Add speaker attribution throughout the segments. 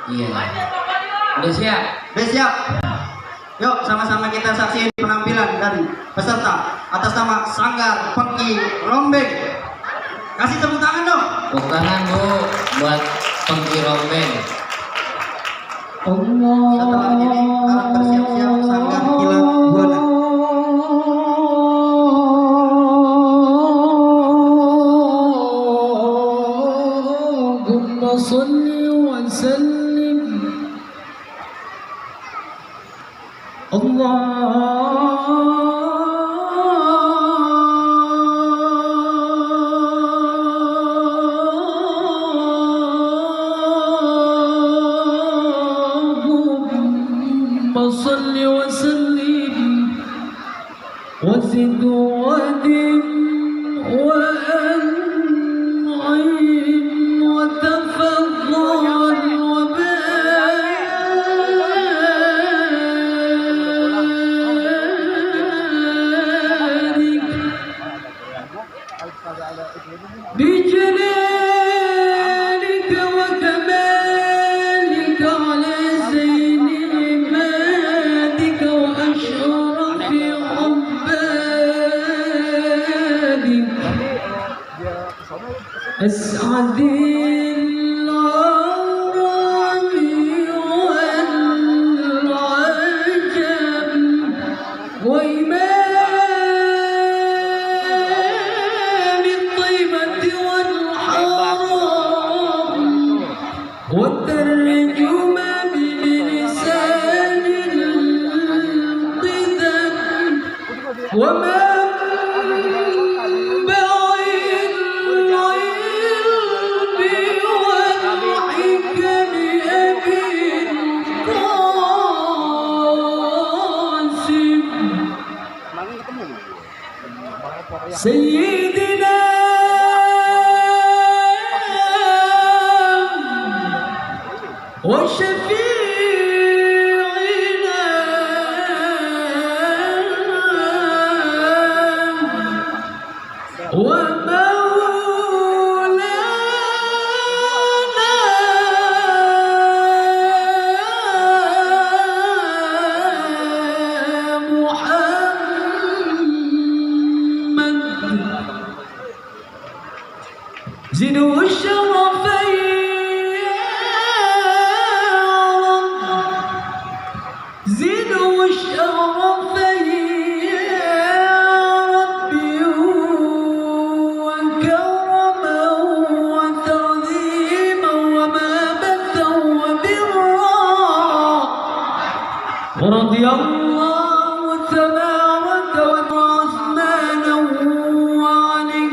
Speaker 1: Iya. Udah siap?
Speaker 2: Udah siap. Yuk sama-sama kita saksikan penampilan dari peserta atas nama Sanggar Pengki Rombeng. Kasih tepuk tangan dong.
Speaker 1: Tepuk tangan Bu buat Pengki Rombeng.
Speaker 2: Setelah ini harap bersiap-siap Sanggar Kilat Buana.
Speaker 3: Allahumma salli wa sallim Allahumma salli wa sallim wa zid wa dim wa an'im wa tafaddal wa بجلالك وكمالك على زين عبادك وأشرف عبادك أسعد العرب والعجم وإمام الطيبة والحرام والترجمة بلسان القدم ومنبع العلم والحكم أبي القاسم سيدنا وشفيعنا ومولانا محمد زدوا الشرفين يا رب زدوا الشرفين يا ربي وكرما وتعظيما ومهبة وبرا ورضي الله تبارك وتعالى وعلي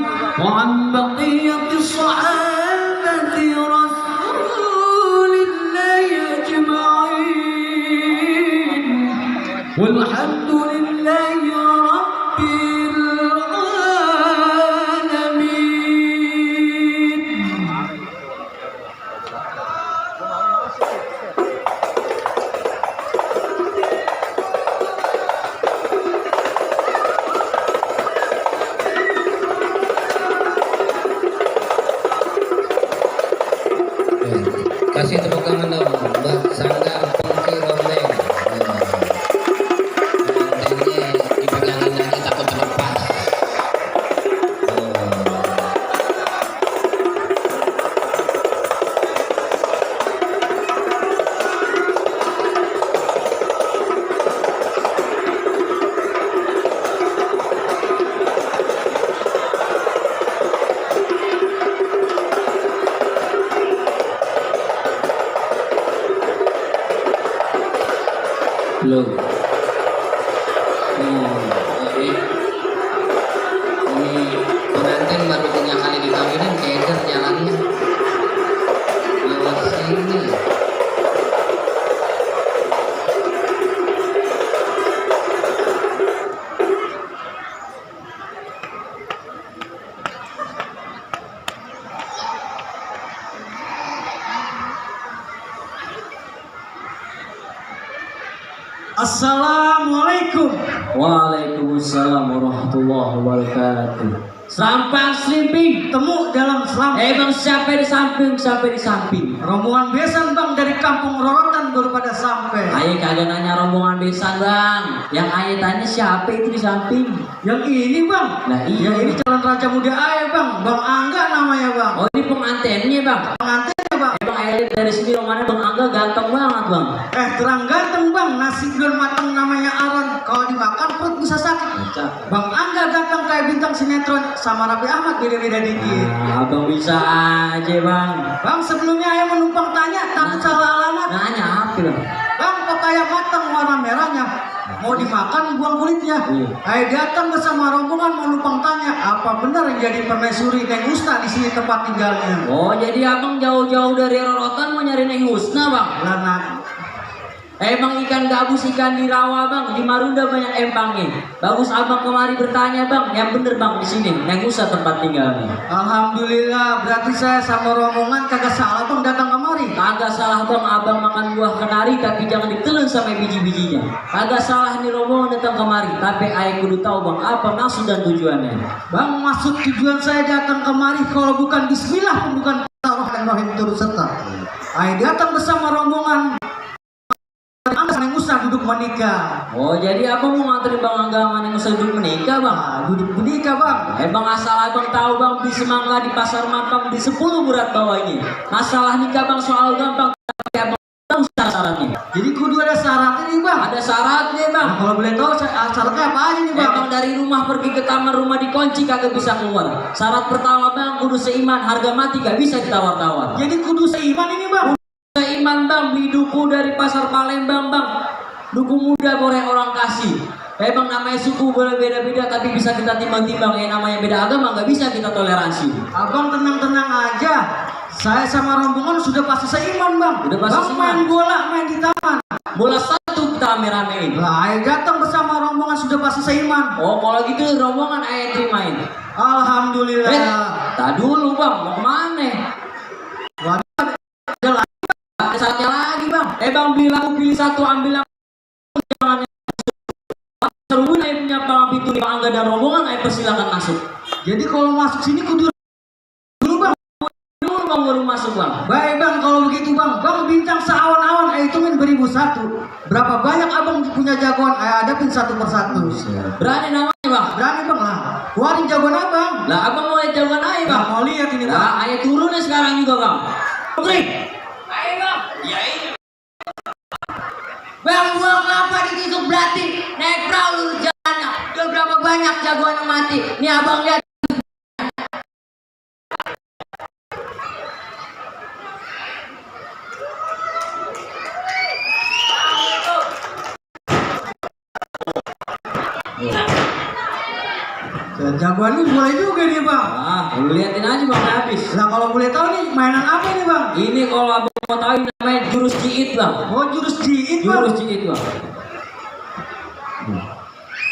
Speaker 3: وعن بقية الصحابة رسول الله أجمعين والحمد لله رب العالمين.
Speaker 1: Kasih tepuk tangan dong buat Sanggar Pengki Rombeng. Pengantinnya dipegangin lagi takut terlepas. Loh. Ini pengantin baru 3 kali dikawinin, keder jalannya. Lewat sini.
Speaker 2: Assalamualaikum.
Speaker 3: Waalaikumsalam warahmatullahi wabarakatuh.
Speaker 2: Sampang Slimping temu dalam selam.
Speaker 3: Emang siapa di samping, siapa di samping?
Speaker 2: Rombongan besan, Pak. bang dari kampung Rorotan baru pada sampai.
Speaker 3: Aye kagak nanya rombongan besan bang. Yang aye tanya siapa itu di samping?
Speaker 2: Yang ini bang.
Speaker 3: Nah iya.
Speaker 2: Ya ini calon raja muda aye bang. Bang Angga namanya bang.
Speaker 3: Oh ini pengantinnya bang.
Speaker 2: Pengantinnya bang.
Speaker 3: Emang aye lihat dari sini rombongannya bang Angga ganteng banget bang.
Speaker 2: Terang ganteng bang. Nasi belum matang namanya Aron. Kalau dimakan perut bisa sakit. Bang Angga ganteng kayak bintang sinetron. Sama Raffi Ahmad beda-beda dikit.
Speaker 3: Abang bisa aja bang.
Speaker 2: Bang sebelumnya aye menumpang tanya takut salah alamat.
Speaker 3: Nanya apa bang?
Speaker 2: Bang papaya matang warna merahnya. Mau dimakan buang kulitnya. Ayo datang bersama rombongan mau numpang tanya apa benar yang jadi permaisuri Neng Husna di sini tempat tinggalnya.
Speaker 3: Oh jadi abang jauh-jauh dari Rorotan mau nyari Neng Husna bang?
Speaker 2: Lana.
Speaker 3: Emang ikan gabus ikan di rawa bang, di Marunda banyak empangnya. Bagus abang kemari bertanya bang, yang bener bang di sini Neng Husna tempat tinggalnya.
Speaker 2: Alhamdulillah berarti saya sama rombongan kagak salah bang datang kemari.
Speaker 3: Kagak salah bang, abang makan buah kenari tapi jangan ditelan sampai biji-bijinya. Kagak salah nih rombongan datang kemari, tapi ayah kudu tahu bang apa maksud dan tujuannya.
Speaker 2: Bang maksud tujuan saya datang kemari kalau bukan Bismillah pun bukan Bismillahirrahmanirrahim turut serta. Ayah datang bersama rombongan. Neng Husna duduk menikah.
Speaker 3: Oh jadi abang mau nganterin bang Angga sama Neng Husna duduk menikah bang?
Speaker 2: Duduk menikah bang.
Speaker 3: Bang asal abang tahu bang di Semangka di Pasar Mampang di 10 berat bawahnya. Masalah nikah bang soal gampang tapi abang tahu syaratnya.
Speaker 2: Jadi kudu ada syaratnya nih bang.
Speaker 3: Ada syaratnya bang.
Speaker 2: Nah, kalau boleh tahu syaratnya apa aja nih bang?
Speaker 3: Bang dari rumah pergi ke taman rumah dikunci kagak bisa keluar. Syarat pertama bang kudu seiman, harga mati gak bisa ditawar-tawar.
Speaker 2: Jadi kudu seiman ini bang.
Speaker 3: Seiman bang beli duku dari Pasar Palembang bang. Duku muda boleh orang kasih. Bang namanya suku boleh beda-beda tapi bisa kita timbang-timbang. Namanya beda agama nggak bisa kita toleransi.
Speaker 2: Abang tenang-tenang aja. Saya sama rombongan sudah pasti seiman bang.
Speaker 3: Udah pasti
Speaker 2: bang
Speaker 3: seiman.
Speaker 2: Main bola main di taman.
Speaker 3: Bola satu kita rame-ramein.
Speaker 2: Lah datang bersama rombongan sudah pasti seiman.
Speaker 3: Oh kalau gitu rombongan ayah terimain.
Speaker 2: Alhamdulillah.
Speaker 3: Tak dulu bang mau kemana?
Speaker 2: Waduh.
Speaker 3: Ada saatnya lagi bang. Bang bilang pilih satu ambil yang jangan seru nih punya palang pintu Bang Angga dan rombongan ayo persilakan masuk.
Speaker 2: Jadi kalau masuk sini kudu dulu bang.
Speaker 3: Dulu bang baru masuk bang.
Speaker 2: Baik bang kalau begitu bang. Bang bintang seawan-awan itu main beribu satu. Berapa banyak abang punya jagoan? Ayo hadapin satu persatu.
Speaker 3: Berani namanya bang?
Speaker 2: Berani bang lah. Keluarin jagoan abang.
Speaker 3: Lah abang mau lihat jagoan ayah bang?
Speaker 2: Mau lihat ini bang.
Speaker 3: Lah ayah turunnya sekarang juga bang. Oke. Ayo bang. Ya ini. Bang buah kelapa ditusuk berarti naik perahu lurus jalannya. Udah berapa banyak jagoan yang mati? Nih abang lihat.
Speaker 2: Jagoan ini boleh juga nih bang.
Speaker 3: Lu liatin aja bang habis.
Speaker 2: Nah kalau boleh tahu nih mainan apa nih bang?
Speaker 3: Ini kalau abang mau tahu ini namanya jurus jiit bang.
Speaker 2: Oh jurus jiit bang.
Speaker 3: Jurus jiit bang.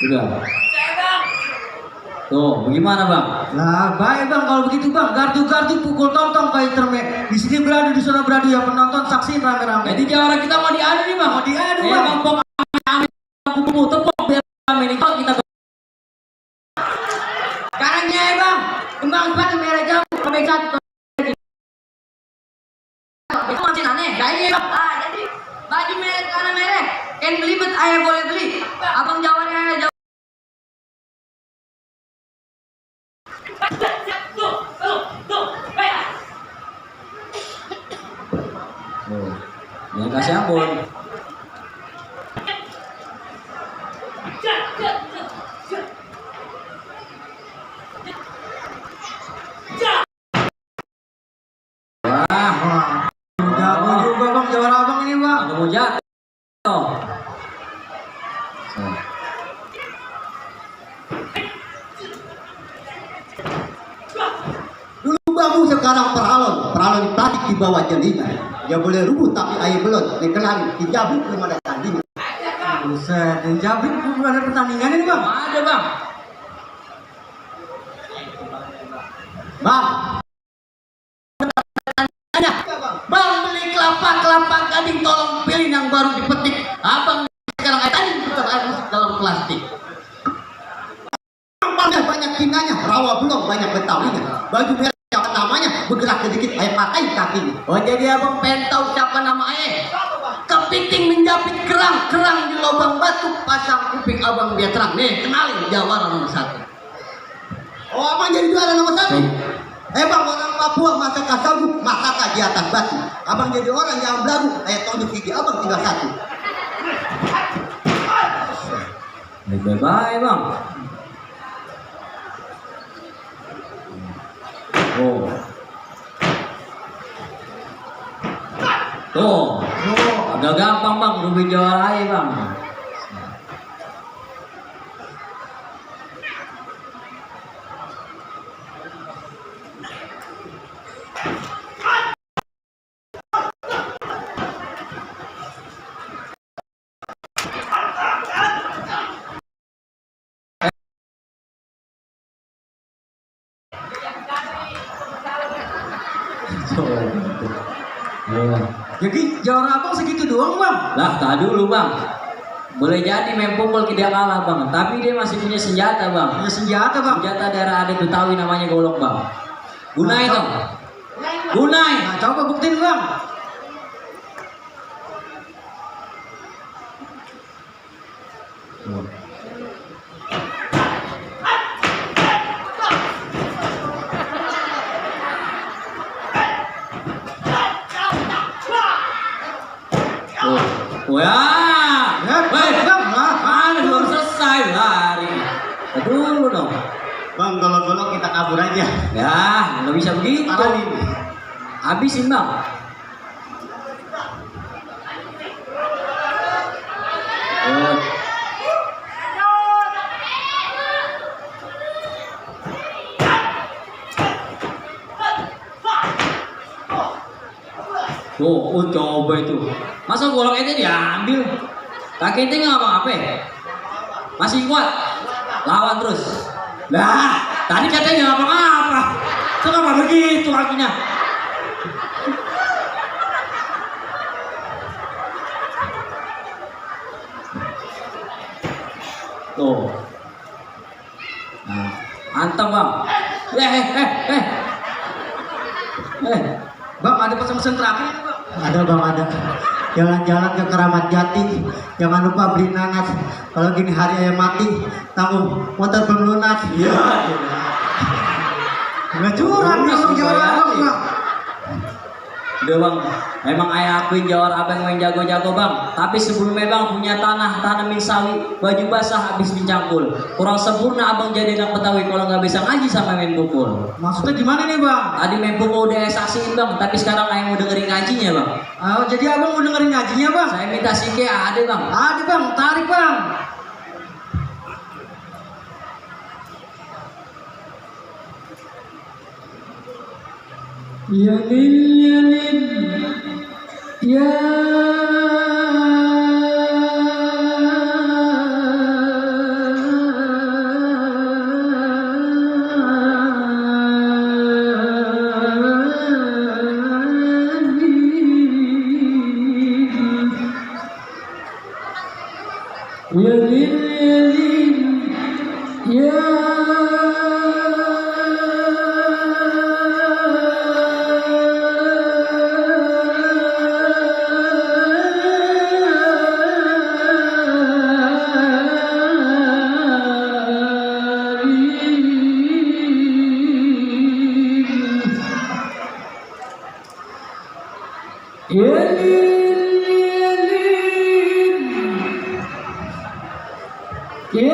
Speaker 3: Udah. Tuh, bagaimana bang?
Speaker 2: Nah baik bang kalau begitu bang. Gardu-gardu pukul tong-tong kayak termek. Di sini beradu, di sana beradu ya penonton saksiin rame-rame.
Speaker 3: Jadi jawara kita mau diadu nih bang.
Speaker 2: Mau diadu
Speaker 3: bang. Bang pok ame tepuk biar rame nih kalau kita. Sekarang ya bang. Kembang sepatu merah jauh sampai satu. Itu masih aneh. Jadi bang. Jadi baju merah karena merah. Kan belibet ayah boleh beli. Abang jawabannya ayah jawab. Jangan kasih ampun.
Speaker 2: Jago juga bang, jawara abang ini bang.
Speaker 3: Aku mau jatuh.
Speaker 4: Dulu babu sekarang peralon dipatik di bawah jelinya. Ya boleh rubuh tapi air belum. Dikenali dijabut belum ada tandingan.
Speaker 2: Buset, yang jabrik belum ada pertandingan ini bang.
Speaker 3: Ada bang.
Speaker 4: Bang,
Speaker 3: Bang beli kelapa gading tolong pilih yang baru dipetik. Abang sekarang tadi putar air dalam plastik.
Speaker 4: banyak kinanya, rawa belum banyak betawinya. Baju merah yang namanya bergerak sedikit air patahin kakinya.
Speaker 3: Oh jadi abang pengen tahu siapa nama ayah? Kepiting menjapit kerang di lubang batu, pasang kuping abang dia terang. Nih kenalin jawara nomor 1.
Speaker 4: Oh, abang jadi juara nomor 1. Bang, orang Papua masak kasabu, masak di atas batu. Abang jadi orang yang belagu, tunjuk gigi abang tinggal 1.
Speaker 3: Bye-bye bang. Oh. Tuh. Agak gampang bang, Ruben juara aja bang.
Speaker 2: Jadi jawara abang segitu doang bang.
Speaker 3: Lah, tak dulu bang. Boleh jadi main pukul dia kalah bang, tapi dia masih punya senjata bang.
Speaker 2: Punya senjata bang.
Speaker 3: Senjata daerah adat Betawi namanya golok bang. Gunai dong. Gunai.
Speaker 2: Nah, coba buktiin bang.
Speaker 3: Wah,
Speaker 2: Bang,
Speaker 3: mana belum selesai lari. Dulu dong.
Speaker 4: Bang, golok-golok kita kabur aja.
Speaker 3: Ya, nggak bisa begitu.
Speaker 4: Paralin.
Speaker 3: Habisin bang. Oh, coba itu. Masa golok itu diambil? Kaki itu nggak apa-apa. Masih kuat. Lawan terus. Lah, tadi katanya nggak apa-apa. Kenapa begitu kakinya? Tuh. Nah, mantap bang.
Speaker 2: Bang, ada pesan-pesan terakhir ini bang.
Speaker 4: Ada bang, ada. Jalan-jalan ke Keramat Jati, jangan lupa beli nanas. Kalau gini hari ayam mati, tanggung motor belum lunas. Iya.
Speaker 2: Nggak curang langsung jawara abang bang.
Speaker 3: Udah bang, emang ayah akuin jawar abang main jago-jago bang. Tapi sebelumnya bang punya tanah tanamin sawi, baju basah habis mencangkul. Kurang sempurna abang jadi anak Betawi kalau nggak bisa ngaji sama main pukul.
Speaker 2: Maksudnya gimana nih bang?
Speaker 3: Tadi main pukul udah saksiin bang, tapi sekarang ayah mau dengerin ngajinya bang.
Speaker 2: Oh, jadi abang mau dengerin ngajinya bang?
Speaker 3: Saya minta sike ada bang.
Speaker 2: Ada bang, tarik bang.
Speaker 3: Ya lil ya Ya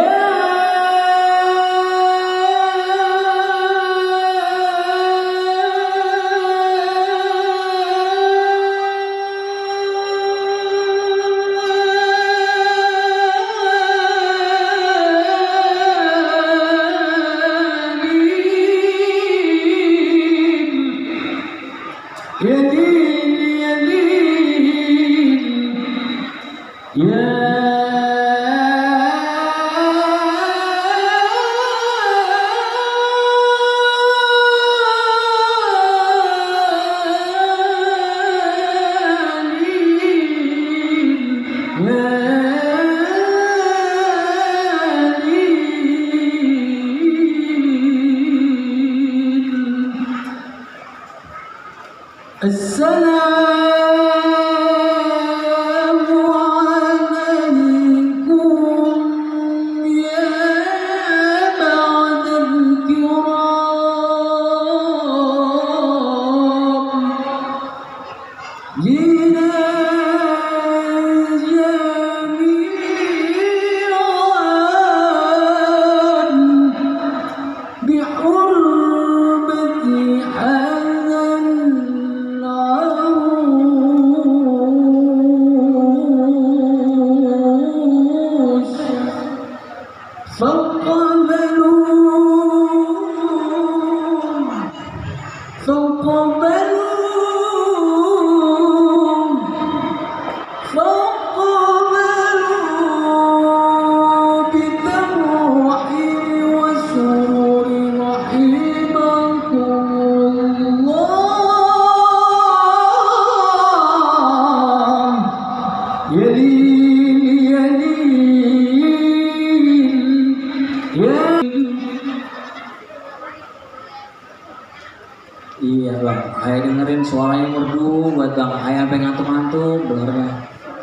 Speaker 3: Iya bang, ayah dengerin suaranya merdu buat bang, ayah sampai ngantuk-ngantuk dengernya.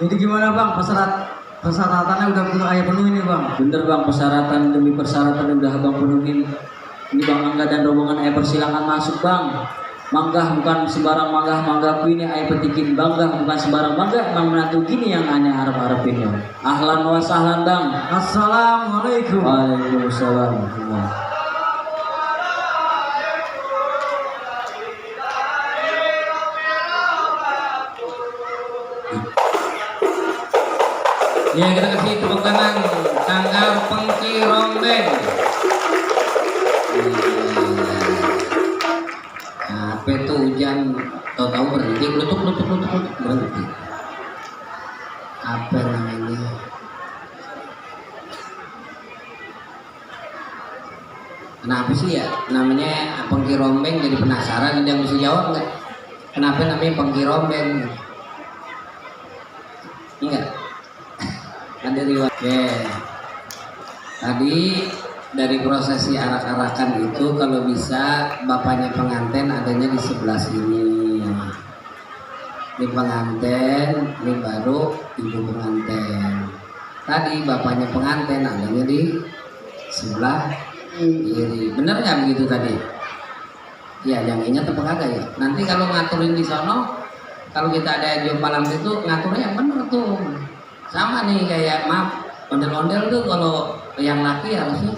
Speaker 2: Jadi gimana bang, persyaratannya udah perlu ayah penuhi nih bang?
Speaker 3: Bener bang, persyaratan demi persyaratan udah abang penuhin. Ini bang Angga dan rombongan ayah persilakan masuk bang. Manggah bukan sembarang manggah ini ayah petikin, bangga bukan sembarang bangga, bang menantu gini yang aneh harap-harapin ya. Ahlan wa sahlan bang.
Speaker 2: Assalamualaikum.
Speaker 3: Waalaikumsalam.
Speaker 1: Ya kita kasih tepuk tangan Sanggar Pengki Rombeng. Apa itu hujan tahu-tahu berhenti, lutuk berhenti. Apa namanya? Kenapa sih ya namanya Pengki Rombeng, jadi penasaran, ada yang bisa jawab nggak? Kenapa namanya Pengki Rombeng? Enggak. Ada riwayat. Tadi dari prosesi arak-arakan itu kalau bisa bapaknya pengantin adanya di sebelah sini. Ini pengantin, ini baru ibu pengantin. Tadi bapaknya pengantin adanya di sebelah kiri. Bener nggak begitu tadi? Ya, yang ingat apa kagak ya? Nanti kalau ngaturin di sono, kalau kita ada jompalang itu ngaturnya yang bener tuh. Sama nih kayak maaf ondel-ondel tuh kalau yang laki harusnya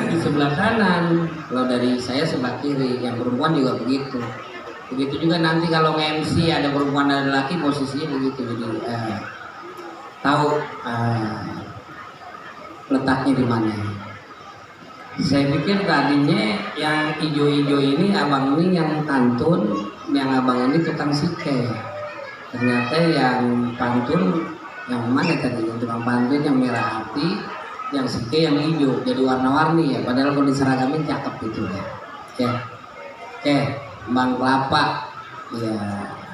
Speaker 1: di sebelah kanan, kalau dari saya sebelah kiri, yang perempuan juga begitu. Begitu juga nanti kalau MC ada perempuan dan laki posisinya begitu, jadi tahu letaknya di mana. Saya pikir tadinya yang ijo-ijo ini abang ini yang pantun, yang abang ini tukang sike. Ternyata yang pantun yang mana tadi, yang tukang pantun yang merah hati, yang sike yang hijau, jadi warna-warni ya. Padahal kalau diseragamin cakep gitu ya. Bang Kelapa, ya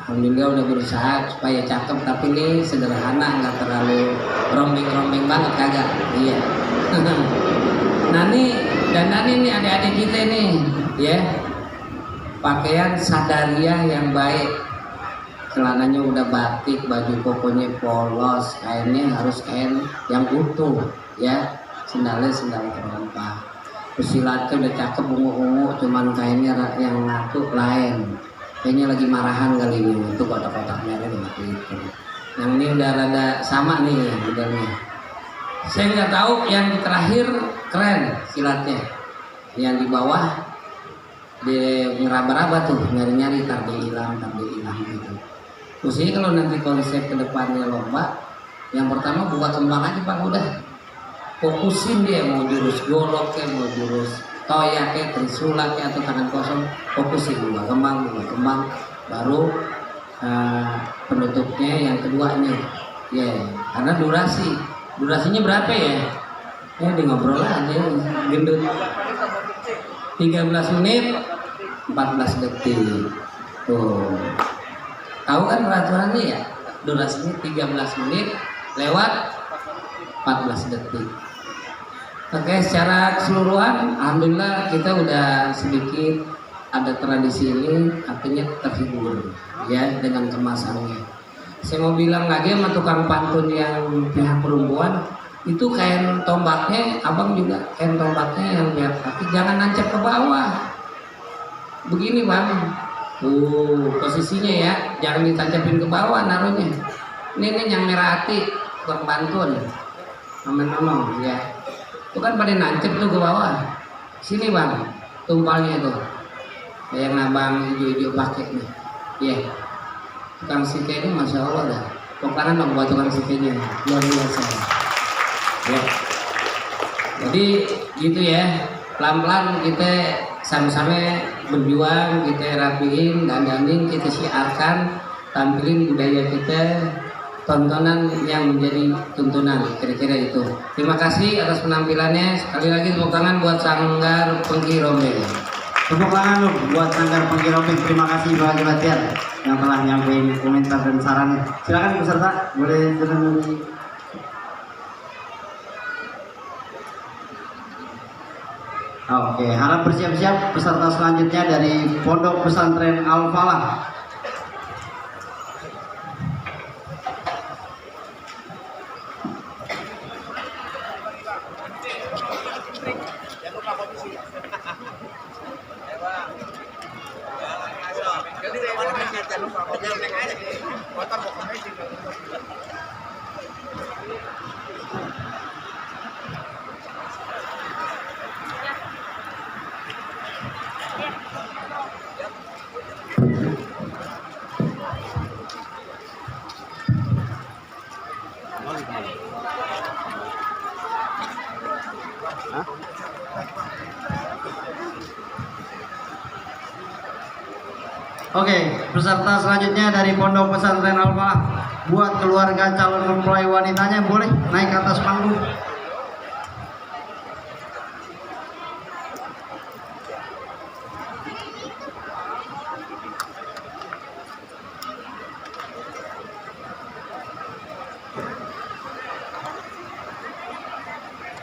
Speaker 1: alhamdulillah udah berusaha supaya cakep, tapi ini sederhana, nggak terlalu rombeng-rombeng banget kagak. Iya. Nani dan Nani nih adik-adik kita nih, ya. Pakaian sadariah yang baik. Celananya udah batik, baju kokonya polos, kainnya harus kain yang utuh, ya. Sendalnya sendal terompa. Silatnya udah cakep, ungu-ungu, cuman kainnya yang ngatur lain. Kayaknya lagi marahan kali ini, itu kotak-kotak merah itu. Yang ini udah rada sama nih modelnya. Saya nggak tahu yang terakhir keren silatnya. Yang di bawah dia ngeraba-raba tuh, nyari-nyari tar dia hilang gitu. Terus ini kalau nanti konsep kedepannya lomba, yang pertama buka kembang aja Pak, udah fokusin dia mau jurus golok ya, mau jurus toyak ya, trisula ya, atau tangan kosong, fokusin buka kembang, baru penutupnya yang keduanya, ya. Karena durasinya berapa ya? Ya di ngobrol aja, gendut. 13 menit, 14 detik. Tuh. Tahu kan peraturannya ya? Durasinya 13 menit lewat 14 detik. Oke, secara keseluruhan alhamdulillah kita udah sedikit ada tradisi ini, artinya terhibur ya dengan kemasannya. Saya mau bilang lagi sama tukang pantun yang pihak perempuan, itu kain tombaknya, abang juga kain tombaknya yang biar, tapi jangan nancap ke bawah. Begini bang, Posisinya ya, jangan ditancapin ke bawah naruhnya. Ini yang merah hati, tukang bantun, nomen ya. Itu kan pada nancep tuh ke bawah. Sini bang, tumpalnya tuh, yang abang hijau-hijau pakai nih. Iya, tukang sike ini masya Allah dah. Kanan dong buat tukang sikenya, luar biasa. Ya. Jadi gitu ya, pelan-pelan kita sama-sama berjuang, kita rapiin dan kita siarkan, tampilin budaya kita, tontonan yang menjadi tuntunan, kira-kira itu. Terima kasih atas penampilannya. Sekali lagi tepuk tangan buat Sanggar Pengkirombeng.
Speaker 5: Tepuk tangan dong buat Sanggar Pengkirombeng. Terima kasih Pak Batiar yang telah nyampein komentar dan sarannya. Silakan peserta, boleh turun. Oke, harap bersiap-siap peserta selanjutnya dari Pondok Pesantren Al-Falah. Oke, peserta selanjutnya dari Pondok Pesantren Al-Falah. Buat keluarga calon mempelai wanitanya boleh naik ke atas panggung.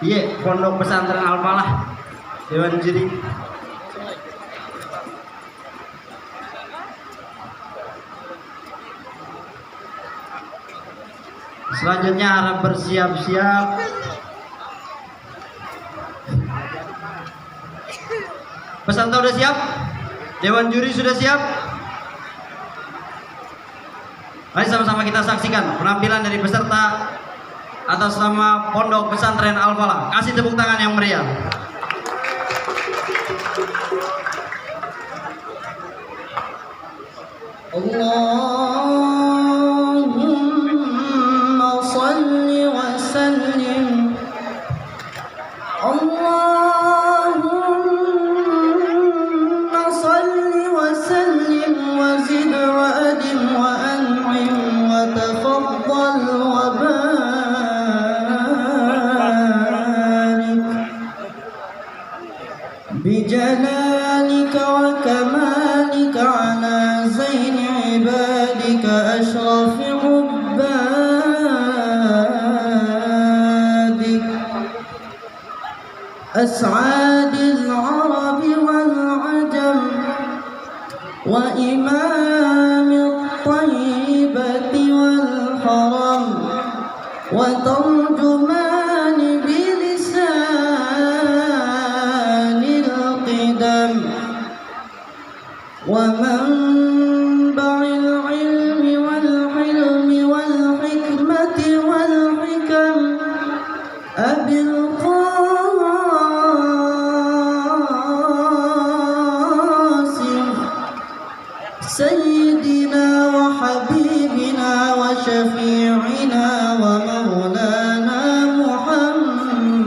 Speaker 5: Iya, Pondok Pesantren Al-Falah, Dewan Juri. Selanjutnya harap bersiap-siap. Peserta sudah siap? Dewan juri sudah siap? Mari sama-sama kita saksikan penampilan dari peserta atas nama Pondok Pesantren Al-Falah. Kasih tepuk tangan yang meriah.
Speaker 2: Allahumma salli wa sallim. Allahumma salli wa sallim wa zid wa adim wa an'im wa tafaddal wa barik bijalalika wa kamalika ala zain ibadika ashrafi عبادك أسعاد العرب والعجم وإمام الطيبة والحرم وترجمان بلسان القدم ومنبع العلم والحلم والحكمة والحكم أبي القاسم سيدنا وحبيبنا وشفيعنا ومولانا محمد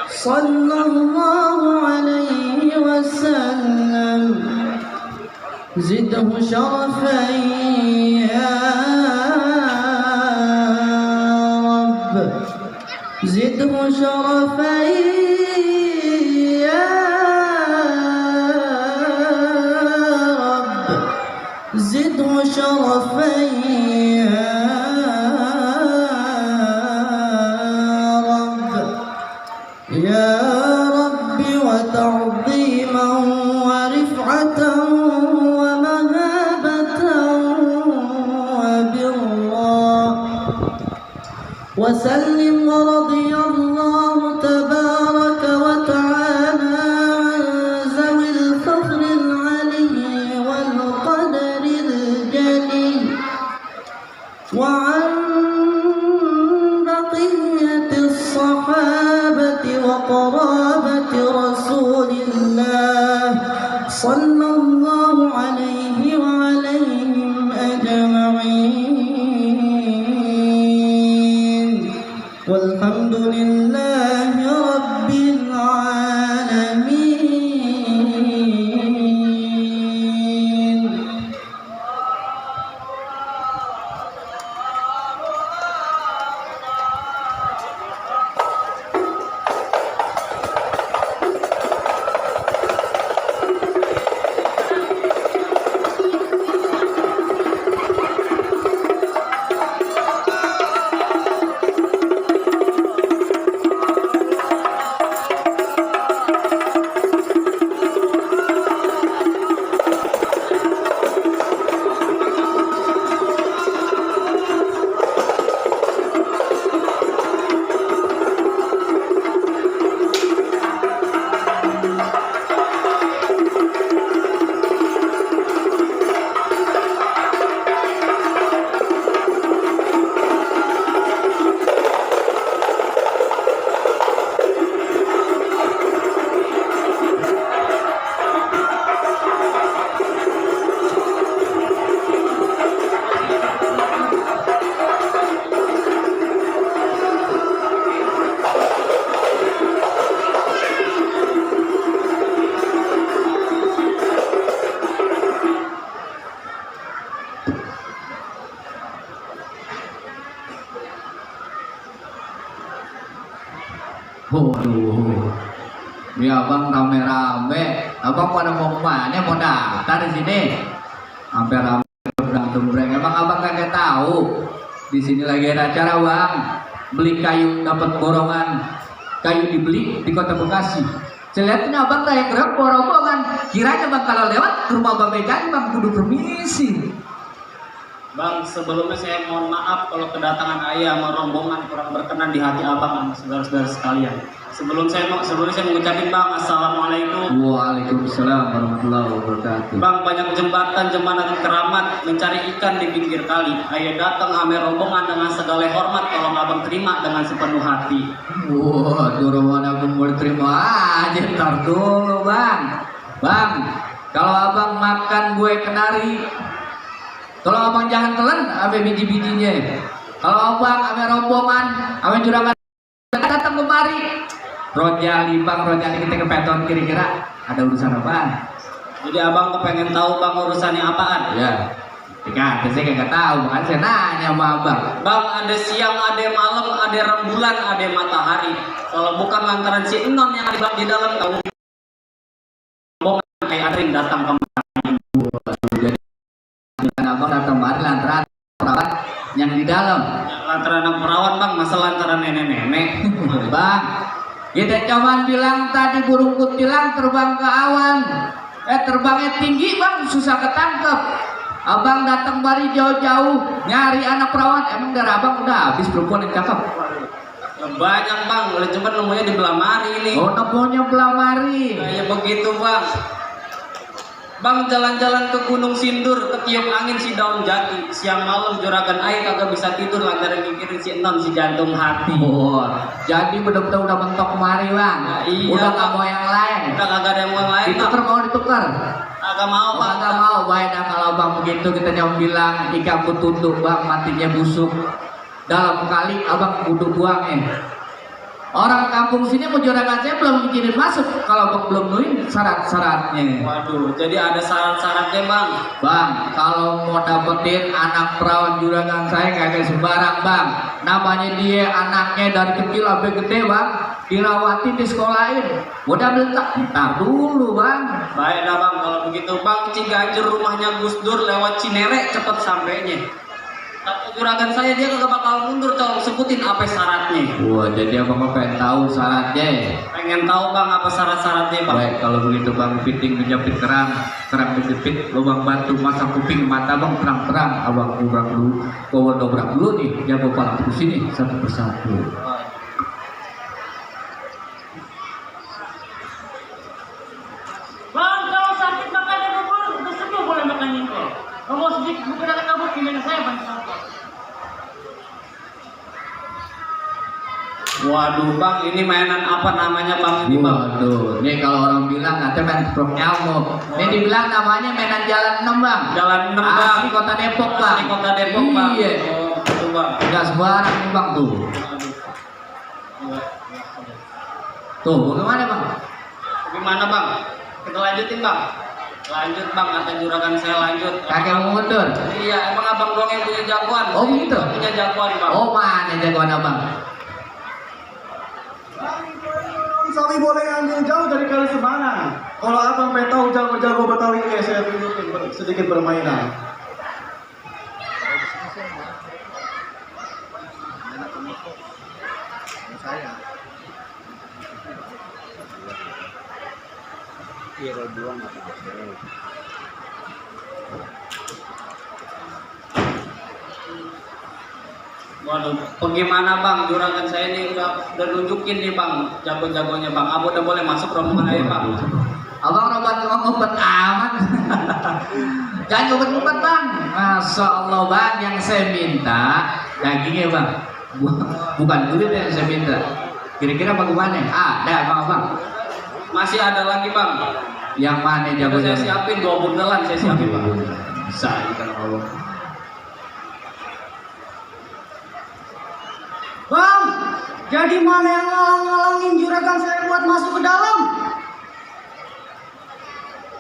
Speaker 2: صلى الله عليه وسلم زده شرفا يا رب زده شرفا يا رب زده شرفا يا رب يا رب وتعظيما ورفعة ومهابة وبرا وسلم ورضي الله تبارك وتعالى عن ذوي الفخر العلي وعن بقية الصحابة وقرابة رسول الله صلى الله عليه وعليهم أجمعين والحمد لله رب العالمين.
Speaker 1: Waduh, ini abang rame-rame, abang pada mau kemana? Mau daftar di sini? Hampir rame gembreng. Emang abang kagak tahu? Di sini lagi ada acara bang, beli kayu dapat borongan, kayu dibeli di Kota Bekasi. Saya lihat ini abang kayak gerak borongan. Kiranya bang kalau lewat ke rumah Bang Bejan bang kudu permisi.
Speaker 3: Bang, sebelumnya saya mohon maaf kalau kedatangan ayah sama rombongan kurang berkenan di hati abang sama saudara-saudara sekalian. Sebelumnya saya mengucapkan bang, assalamualaikum.
Speaker 1: Waalaikumsalam warahmatullahi wabarakatuh.
Speaker 3: Bang, banyak jembatan jembatan keramat mencari ikan di pinggir kali. Ayah datang ame rombongan dengan segala hormat, tolong abang terima dengan sepenuh hati.
Speaker 1: Wah, dorongan aku mau terima aja, ntar dulu bang. Bang, kalau abang makan gue kenari, kalau abang jangan telan, ame biji-bijinya. Kalau abang ame rombongan, ame juragan datang kemari, Rojali bang, Rojali kita kepeton kira-kira ada urusan apaan?
Speaker 3: Jadi abang kepengen tahu bang urusannya apaan?
Speaker 1: Ya, saya kagak tahu, makanya saya nanya sama abang.
Speaker 3: Bang, ada siang, ada malam, ada rembulan, ada matahari. Kalau bukan lantaran si Enon yang ada di dalam kamu rombongan kayak Adrin datang kemari.
Speaker 1: Jadi abang datang kemari lantaran perawat yang di dalam.
Speaker 3: Lantaran anak perawat bang, masa lantaran nenek-nenek.
Speaker 1: Bang, kita cuman bilang tadi burung kutilang terbang ke awan. Terbangnya tinggi bang, susah ketangkep. Abang datang dari jauh-jauh nyari anak perawat. Emang dari abang udah habis perempuan yang cakep?
Speaker 3: Banyak bang, boleh cepat nemunya di Belamari ini.
Speaker 1: Oh, nemunya Belamari.
Speaker 3: Kayak begitu bang. Bang, jalan-jalan ke Gunung Sindur, ketiup angin si daun jati. Siang malam juragan air kagak bisa tidur lantaran mikirin si Enon si jantung hati.
Speaker 1: Oh, jadi bener-bener udah mentok kemari bang.
Speaker 3: Nah, iya,
Speaker 1: udah
Speaker 3: Bang.
Speaker 1: gak mau yang lain.
Speaker 3: Udah kagak ada yang mau lain bang.
Speaker 1: Ditukar mau ditukar.
Speaker 3: Kagak mau bang.
Speaker 1: Kagak mau. Baik dah kalau bang begitu kita nyom bilang ikan tunduk bang matinya busuk. Dalam kali abang kudu buangnya. Orang kampung sini mau juragan saya belum izinin masuk kalau bang belum nuin syarat-syaratnya.
Speaker 3: Waduh, jadi ada syarat-syaratnya bang.
Speaker 1: Bang, kalau mau dapetin anak perawan juragan saya kagak sembarang bang. Namanya dia anaknya dari kecil sampai gede bang, dirawatin di sekolahin. Udah bentak, ntar dulu bang.
Speaker 3: Baik dah bang, kalau begitu bang, Ciganjur rumahnya Gus Dur lewat Cinere cepet sampainya. Tapi juragan saya dia kagak bakal mundur, coba sebutin apa syaratnya.
Speaker 1: Wah, jadi abang pengen tahu syaratnya.
Speaker 3: Pengen tahu bang apa syarat-syaratnya bang?
Speaker 1: Baik, kalau begitu bang, piting menjepit kerang menjepit, lubang batu, masang kuping, mata bang terang-terang. Abang dobrak dulu, bawa dobrak dulu nih, jago pala ke sini satu persatu.
Speaker 6: Bang, kalau sakit makan yang bubur, udah sembuh boleh makan itu. Kalau mau sedikit mungkin ada kabut gimana saya bang?
Speaker 3: Waduh bang, ini mainan apa namanya bang ini bang?
Speaker 1: Waduh, ini kalau orang bilang nanti main prok nyamuk. Ini dibilang namanya mainan jalan 6 bang.
Speaker 3: Jalan 6 bang.
Speaker 1: Asli kota Depok bang.
Speaker 3: Asli kota Depok bang.
Speaker 1: Iya.
Speaker 3: Oh, betul bang.
Speaker 1: Udah sembarang nih bang tuh. Tuh, bagaimana bang?
Speaker 3: Gimana bang? Kita lanjutin bang. Lanjut bang, kata juragan saya lanjut.
Speaker 1: Kakek mau mundur.
Speaker 3: Iya, emang abang doang yang punya jagoan.
Speaker 1: Oh,
Speaker 3: Saya
Speaker 1: gitu?
Speaker 3: juga punya jagoan bang.
Speaker 1: Oh mana jagoan abang?
Speaker 5: Sawi boleh ambil jauh dari kali Semarang. Kalau abang pengen tahu jago-jago Betawi, saya tunjukin sedikit permainan.
Speaker 3: Waduh, bagaimana bang? Juragan saya ini udah nunjukin nih bang, jago-jagonya bang. Abu udah boleh masuk rombongan aja bang.
Speaker 1: Abang ngumpet amat. Jangan ngumpet bang. Masya Allah bang, yang saya minta dagingnya bang. Bukan kulit yang saya minta. Kira-kira bagaimana? Ada abang.
Speaker 3: Masih ada lagi bang.
Speaker 1: Yang mana
Speaker 3: Saya
Speaker 1: jago-jago?
Speaker 3: siapin 2 bundelan, saya siapin bang.
Speaker 1: Bisa ikan Allah.
Speaker 2: Bang, jadi mana yang ngalang-ngalangin juragan saya buat masuk ke dalam?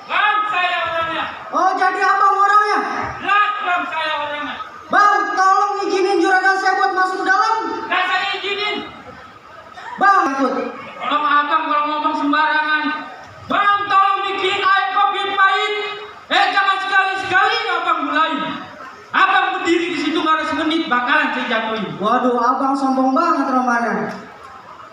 Speaker 6: Bang, saya orangnya.
Speaker 2: Oh, jadi abang orangnya?
Speaker 6: Jelas bang, saya orangnya.
Speaker 2: Bang, tolong izinin juragan saya buat masuk ke dalam.
Speaker 6: Nah, saya izinin.
Speaker 2: Bang, ikut.
Speaker 6: Tolong abang kalau ngomong sembarangan. Bang, tolong bikin air kopi pahit. Jangan sekali-sekali abang mulai. Abang berdiri di situ baru semenit, bakalan saya jatuhin.
Speaker 2: Waduh, abang sombong banget Romana.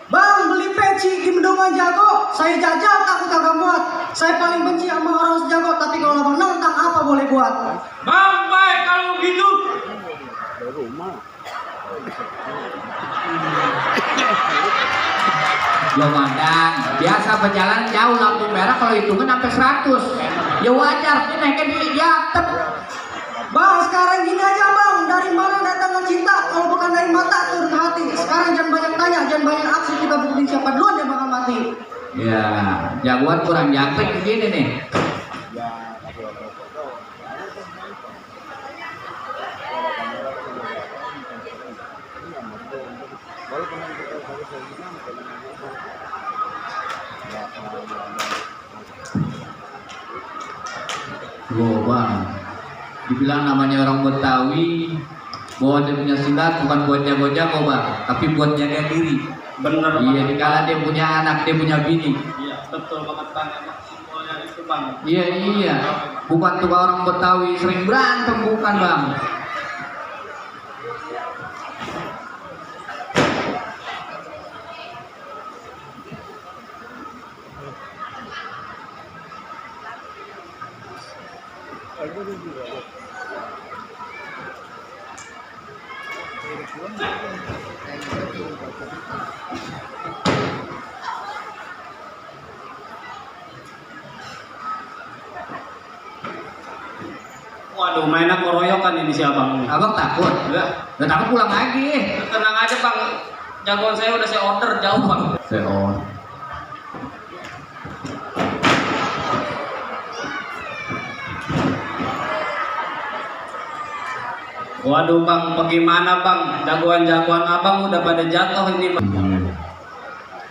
Speaker 2: Bang, beli peci di Mendongan jago. Saya jajal takut kagak muat. Saya paling benci sama orang sejago. Tapi kalau abang nantang apa boleh buat?
Speaker 6: Bang, baik kalau begitu.
Speaker 1: Komandan, biasa berjalan jauh lampu merah kalau hitungan sampai 100. Ya wajar, ini naiknya di atap.
Speaker 2: Bang, sekarang gini aja bang. Dari mana datangnya cinta? Kalau bukan dari mata, turun hati. Sekarang jangan banyak tanya, jangan banyak aksi. Kita buktiin siapa duluan yang bakal mati.
Speaker 1: Ya, jagoan kurang jangkrik begini nih. Loh bang, dibilang namanya orang Betawi, bahwa dia punya silat bukan buat jago-jago bang, tapi buat jaga diri.
Speaker 3: Bener
Speaker 1: Iya,
Speaker 3: banget.
Speaker 1: dikala dia punya anak, dia punya bini.
Speaker 3: Iya, betul banget bang. Emang simbolnya itu bang.
Speaker 1: Iya, bukan tuh orang Betawi sering berantem, bukan bang.
Speaker 3: Waduh, mainnya keroyokan ini si abang.
Speaker 1: Abang takut?
Speaker 3: Enggak.
Speaker 1: Nggak takut pulang lagi.
Speaker 3: Tenang aja bang. Jagoan saya udah saya order jauh bang.
Speaker 1: Seon.
Speaker 3: Waduh bang, bagaimana bang? Jagoan-jagoan abang udah pada jatuh ini bang.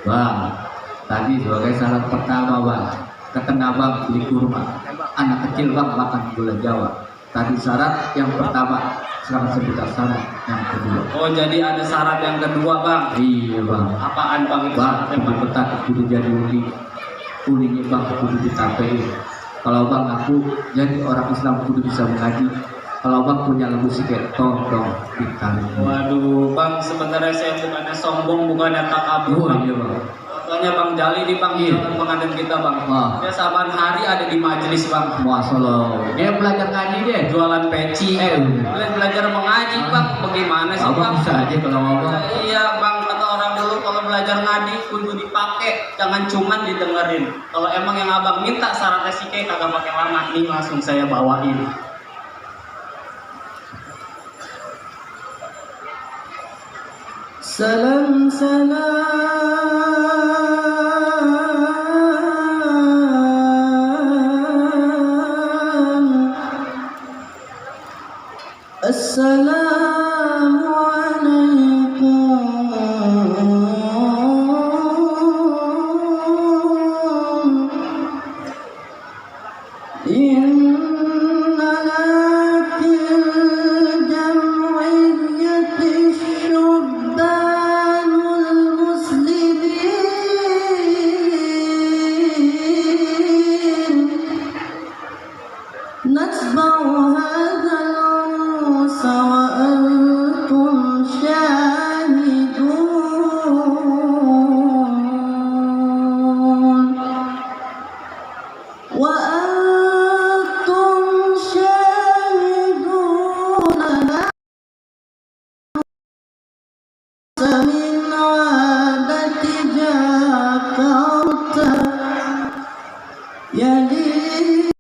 Speaker 1: Bang, tadi sebagai syarat pertama bang, keten abang beli kurma. Anak kecil bang makan gula Jawa. Tadi syarat yang pertama, sekarang sebentar syarat yang kedua.
Speaker 3: Oh jadi ada syarat yang kedua bang.
Speaker 1: Iya bang.
Speaker 3: Apaan bang itu?
Speaker 1: Bang,
Speaker 3: syaratnya, bang?
Speaker 1: petak kudu jadi uli. Ulinya bang kudu ditapein. Kalau bang aku jadi orang Islam kudu bisa mengaji. Kalau bang punya lembu sikit, tolong ditarik.
Speaker 3: Waduh bang, sebenarnya saya bukannya sombong, bukannya takabur.
Speaker 1: Oh iya bang.
Speaker 3: Contohnya bang Jali nih bang,
Speaker 1: Iya.
Speaker 3: pengantin kita bang.
Speaker 1: Ah.
Speaker 3: Dia saban hari ada di majelis bang.
Speaker 1: Masalah. Dia belajar ngaji deh.
Speaker 3: Jualan peci. Belajar mengaji bang. Bagaimana sih bang?
Speaker 1: Abang bisa aja kalau ngomong.
Speaker 3: Iya bang, kata orang dulu kalau belajar ngaji kudu dipakai, jangan cuman didengerin. Kalau emang yang abang minta syaratnya sih kayak kagak pakai lama nih, langsung saya bawain.
Speaker 5: Salam salam, Assalamualaikum. Innana fil jam'iyyati syubbanul muslimin nasba'u hadzal ursa wa antum syahidun wa antum syahidun min 'adati Jakarta yadin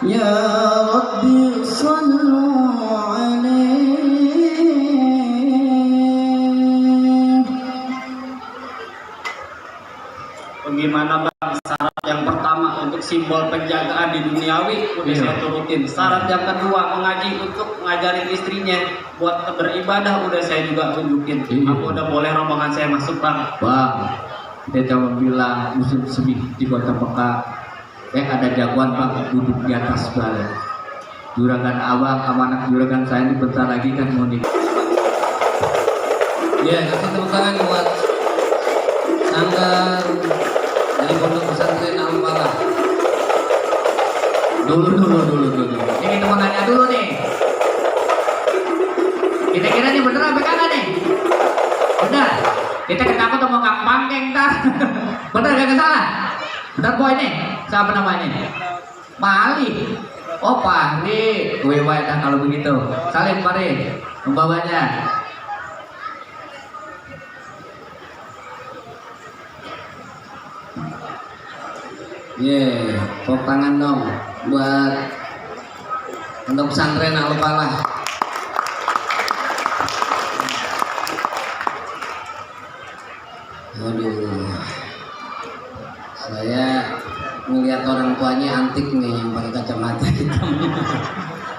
Speaker 5: Ya Rabbi sallu alaihi.
Speaker 3: Bagaimana bang syarat yang pertama untuk simbol penjagaan di duniawi udah saya turutin. Syarat yang kedua mengaji untuk ngajarin istrinya buat beribadah udah saya juga tunjukin. Apa udah boleh rombongan saya masuk bang?
Speaker 1: Bang, kita coba bilang musim semi di kota Mekah. Ada jagoan bang duduk di atas balai. Juragan abang sama anak juragan saya ini bentar lagi kan mau nikah. Ya, kasih tepuk tangan buat sanggar dari Pondok Pesantren Al-Falah. Dulu. Ini kita mau nanya dulu nih. Kita kira nih bener apa kagak nih? Bener. Kita ketakut sama Kang Pangkeng tar. Bener gak salah? Bener boy nih. Siapa namanya? Pali. Oh Pali. Gue dah kalau begitu. Salim Pali. Membawanya. Tepuk tangan dong buat Pondok Pesantren Al-Falah. Waduh, saya melihat orang tuanya antik nih yang pakai kacamata hitam.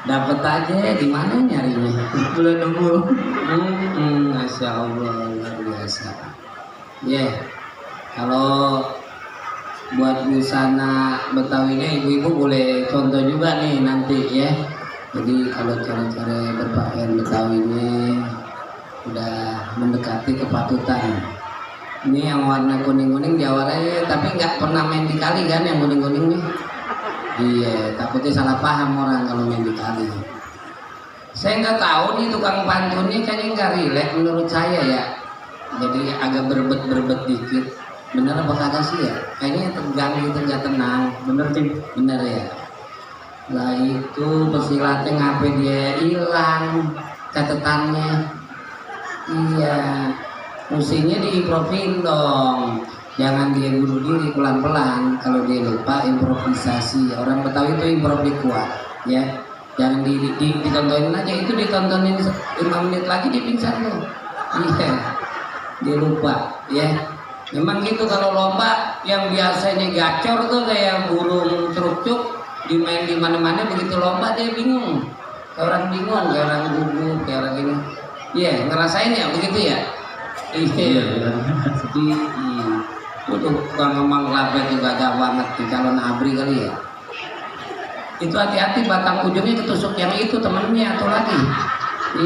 Speaker 1: Dapat aja di mana nyarinya? Udah nunggu. Masya Allah luar biasa. Kalau buat busana Betawinya ibu-ibu boleh contoh juga nih nanti ya. Jadi kalau cara-cara berpakaian Betawinya udah mendekati kepatutan. Ini yang warna kuning-kuning di awalnya tapi nggak pernah main di kali kan yang kuning-kuning nih. Iya, takutnya salah paham orang kalau main di kali. Saya nggak tahu nih tukang pantunnya kayaknya nggak rileks menurut saya ya. Jadi agak berbet dikit. Bener apa kagak sih ya? Kayaknya tegang gitu, nggak tenang. Bener sih? Bener ya. Lah itu pesilatnya ngapain dia hilang catatannya? Iya. Mestinya diimprovin dong. Jangan dia bunuh diri pelan-pelan. Kalau dia lupa improvisasi. Orang Betawi itu improv kuat, ya. Jangan ditontonin aja. Itu ditontonin 5 menit lagi dia pingsan tuh. Iya. Dia lupa, ya. Memang gitu kalau lomba yang biasanya gacor tuh kayak burung truk-truk dimain di mana-mana, begitu lomba dia bingung. Kayak orang bingung, kayak orang gugup, kayak orang ini. Iya, ngerasain ya begitu ya? Iya. Untuk tukang ngomong lapet juga gak banget di calon abri kali ya. Itu hati-hati batang ujungnya ketusuk yang itu temennya atau lagi.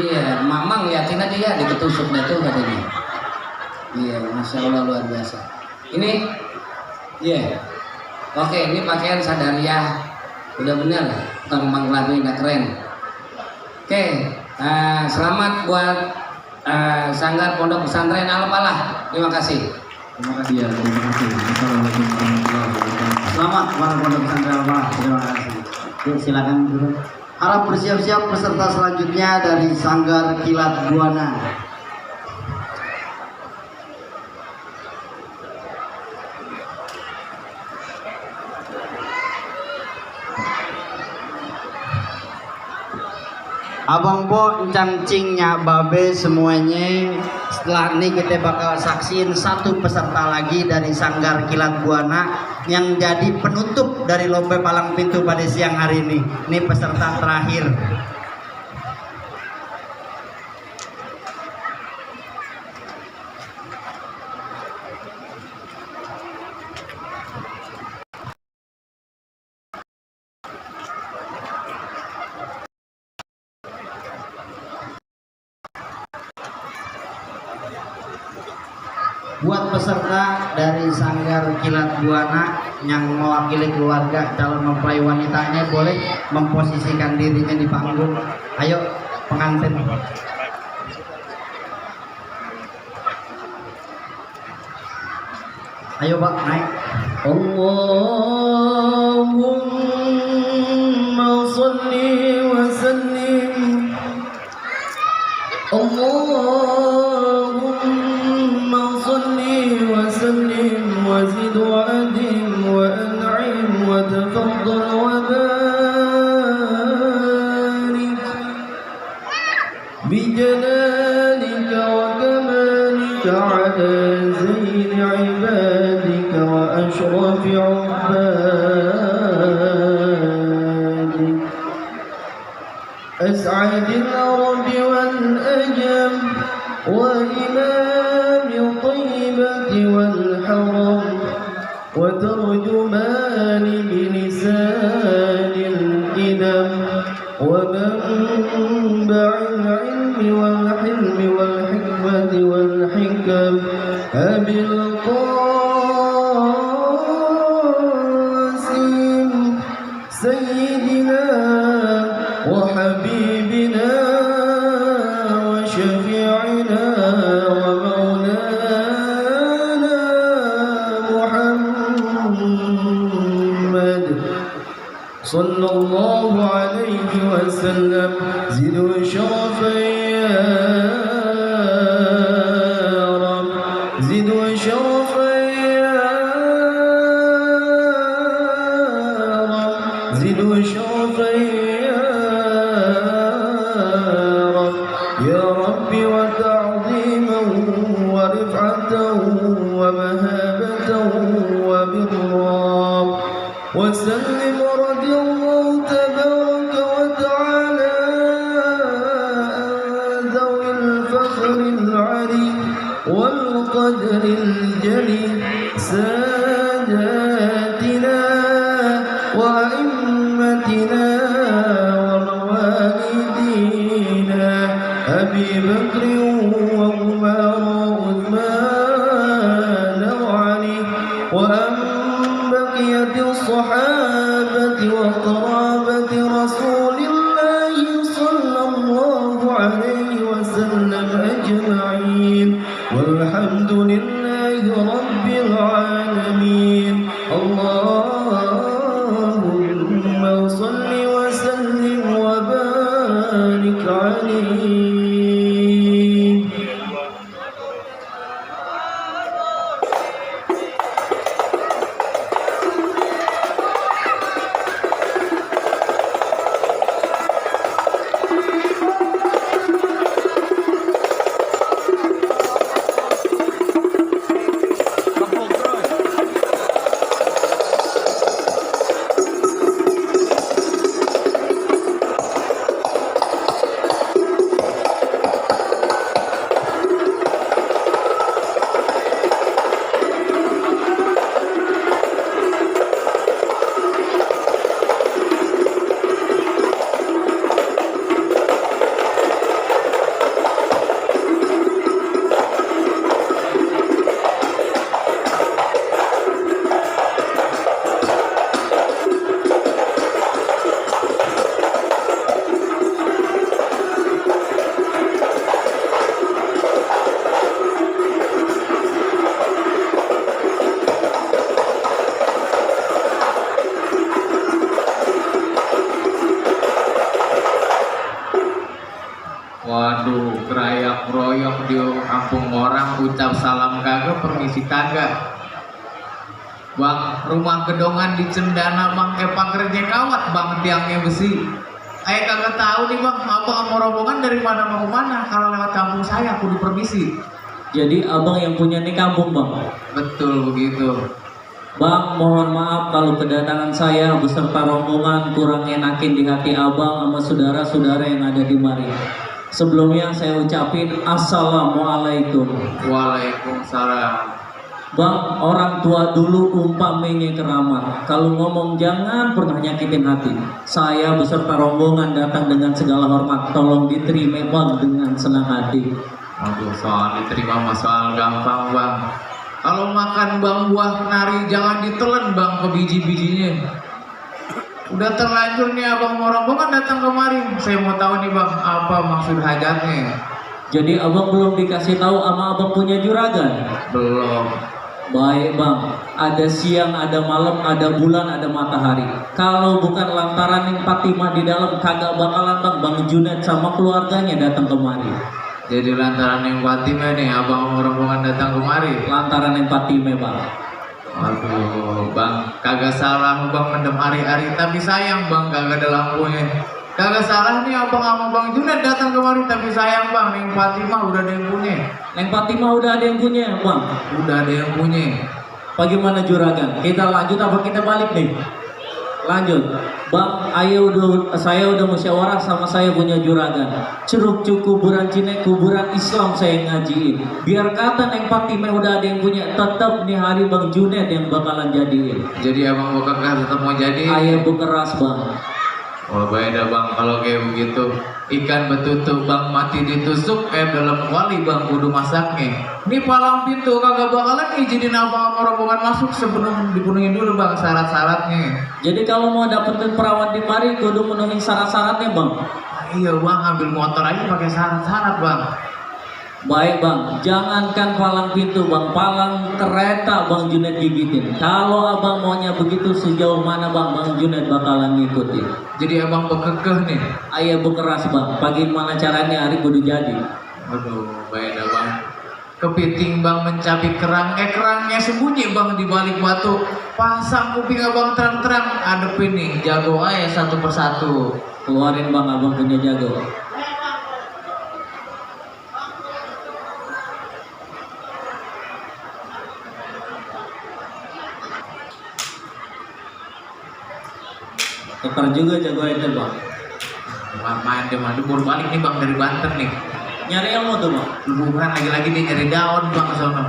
Speaker 1: Iya, mamang liatin aja ya diketusuk dah tuh katanya. Iya, Masya Allah luar biasa. Ini, oke, ini pakaian sadariah, udah bener, tukang lagu udah keren. Oke, selamat buat Sanggar Pondok Pesantren Al-Falah. Terima kasih.
Speaker 5: Terima kasih ya, terima kasih. Assalamualaikum warahmatullahi wabarakatuh. Selamat kepada Pondok Pesantren Al-Falah. Terima kasih. Yuk silakan dulu. Harap bersiap-siap peserta selanjutnya dari Sanggar Kilat Buana. Abang Po encang-cingnya babe semuanya. Setelah ini kita bakal saksiin satu peserta lagi dari Sanggar Kilat Buana yang jadi penutup dari lomba palang pintu pada siang hari ini. Ini peserta terakhir. Buat peserta dari Sanggar Kilat Buana yang mewakili keluarga calon mempelai wanitanya boleh memposisikan dirinya di panggung. Ayo pengantin. Ayo Pak, naik. Allahumma salli wa sallim. وسلم وزد وأدم وأنعم وتفضل وبارك بجلالك وكمالك على زين عبادك وأشرف عبادك أسعد العرب والأجم وإمام الطيبة والحرم وترجمان بلسان الإدم ومنبع العلم والحلم والحكمة والحكم أبي القاسم سيدنا وحبيبنا وشفيعنا ومولانا محمد صلى الله عليه وسلم زد وشرفا يا رب زد وشرفا يا رب زد وشرفا يا رب وتعظيما ورفعة ومهابة وبرا وسلم رضي الله تبارك وتعالى عن ذوي الفخر العلي والقدر الجلي ساداتنا وأئمتنا وموالدينا أبي بكر وعمر وعثمان وعلي وأن بقية الصحابة وقرابة رسول الله صلى الله عليه وسلم أجمعين والحمد لله رب العالمين اللهم صل وسلم وبارك عليه.
Speaker 7: bang, royok di kampung orang, ucap salam kagak, permisi kagak. Bang, rumah gedongan di Cendana bang, pagernya kawat bang, tiangnya besi. Ayah kagak tahu nih bang, abang sama rombongan dari mana mau kemana? Kalau lewat kampung saya, kudu permisi.
Speaker 3: Jadi abang yang punya nih kampung bang?
Speaker 7: Betul begitu.
Speaker 3: Bang, mohon maaf kalau kedatangan saya beserta rombongan kurang enakin di hati abang sama saudara-saudara yang ada di mari. Sebelumnya saya ucapin Assalamualaikum.
Speaker 7: Waalaikumsalam.
Speaker 3: Bang, orang tua dulu umpamanya keramat. Kalau ngomong jangan pernah nyakitin hati. Saya beserta rombongan datang dengan segala hormat. Tolong diterima bang dengan senang hati.
Speaker 7: Aduh, soal diterima mah soal gampang bang. Kalau makan bang buah kenari jangan ditelan bang ke biji-bijinya. Udah terlanjur nih abang mau rombongan datang kemari. Saya mau tahu nih bang, apa maksud hajatnya?
Speaker 3: Jadi abang belum dikasih tahu sama abang punya juragan?
Speaker 7: Belum.
Speaker 3: Baik bang, ada siang, ada malam, ada bulan, ada matahari. Kalau bukan lantaran yang Fatimah di dalam, kagak bakalan bang Junaid sama keluarganya datang kemari.
Speaker 7: Jadi lantaran yang Fatimah nih abang mau rombongan datang kemari.
Speaker 3: Lantaran yang Fatimah bang.
Speaker 7: Aduh bang, kagak salah bang mendem hari-hari, tapi sayang bang kagak ada lampunya. Kagak salah nih abang sama bang Junaid datang kemari, tapi sayang bang, Neng Fatimah udah ada yang punya.
Speaker 3: Neng Fatimah udah ada yang punya bang?
Speaker 7: Udah ada yang punya.
Speaker 3: Bagaimana juragan? Kita lanjut apa kita balik nih? Lanjut. Bang, saya udah musyawarah sama saya punya juragan. Ceruk kuburan Cina, kuburan Islam saya ngajiin. Biar kata Neng Fatimah udah ada yang punya, tetap nih hari bang Junaid yang bakalan jadiin.
Speaker 7: Jadi abang bukan tetap mau jadi?
Speaker 3: Ayah bekeras bang.
Speaker 7: Wah beda bang, kalau kayak begitu ikan betutu bang mati ditusuk kayak dalam kuali bang kudu masaknya. Ini palang pintu kagak bakalan izinin abang sama rombongan masuk sebelum dipenuhi dulu bang syarat-syaratnya.
Speaker 3: Jadi kalau mau dapetin perawan di mari kudu menuhi syarat-syaratnya bang?
Speaker 7: Iya bang, ambil motor aja pakai syarat-syarat bang.
Speaker 3: Baik bang, jangankan palang pintu bang, palang kereta bang Junaid gigitin. Kalau abang maunya begitu sejauh mana bang Junaid bakalan ngikutin.
Speaker 7: Jadi abang bekekeh nih?
Speaker 3: Ayah bekeras bang, pagi mana caranya hari kudu jadi.
Speaker 7: Aduh, beda bang. Kepiting bang mencabik kerang, kerangnya sembunyi bang di balik batu. Pasang kuping abang terang-terang, adepin nih, jago aja satu persatu.
Speaker 3: Keluarin bang abang punya jago. Tukar juga jago itu bang.
Speaker 7: Main dia mah baru balik nih bang dari Banten nih.
Speaker 3: Nyari ilmu tuh bang.
Speaker 7: Bukan lagi-lagi dia nyari daun bang ke sana.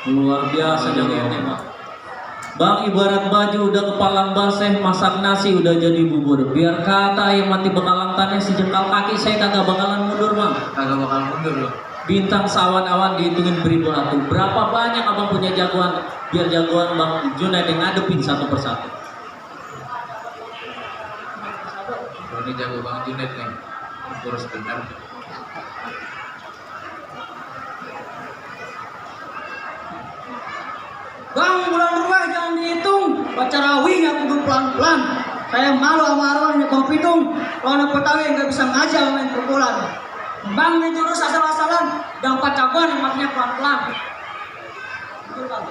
Speaker 3: Luar biasa jagoannya bang. Bang ibarat baju udah kepalang basah, masak nasi udah jadi bubur. Biar kata yang mati bekalan tanah sejengkal kaki saya kagak bakalan mundur bang.
Speaker 7: Kagak bakal mundur loh.
Speaker 3: Bintang sawan-awan dihitungin beribu ratu. Berapa banyak abang punya jagoan? Biar jagoan bang Junaid yang ngadepin satu persatu.
Speaker 7: Ini jago bang Junaid nih. Kurus bener.
Speaker 2: Bang, bulan rumah jangan dihitung. Baca rawinya kudu pelan-pelan. Saya malu sama arwahnya kau pitung. Kalau anak Betawi nggak bisa ngajar main pukulan. Bang ini jurus asal-asalan. Dan pacagon yang maknya pelan-pelan. Betul bang.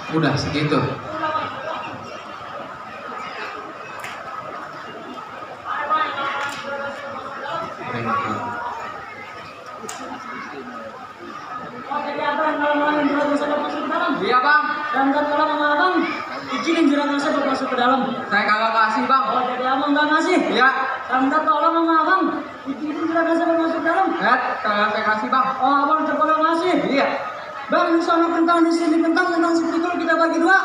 Speaker 7: Udah segitu.
Speaker 2: Iya bang. Dan kalau abang izinin juragan saya buat masuk ke dalam.
Speaker 7: Saya kagak kasih bang.
Speaker 2: Oh, jadi abang nggak ngasih?
Speaker 7: Iya.
Speaker 2: Saya minta tolong sama abang, izinin juragan saya buat masuk ke dalam.
Speaker 7: Kagak saya kasih bang.
Speaker 2: Oh, abang terpaksa ngasih?
Speaker 7: Iya.
Speaker 2: Bang, di sana kentang, di sini kentang sepikul kita bagi dua.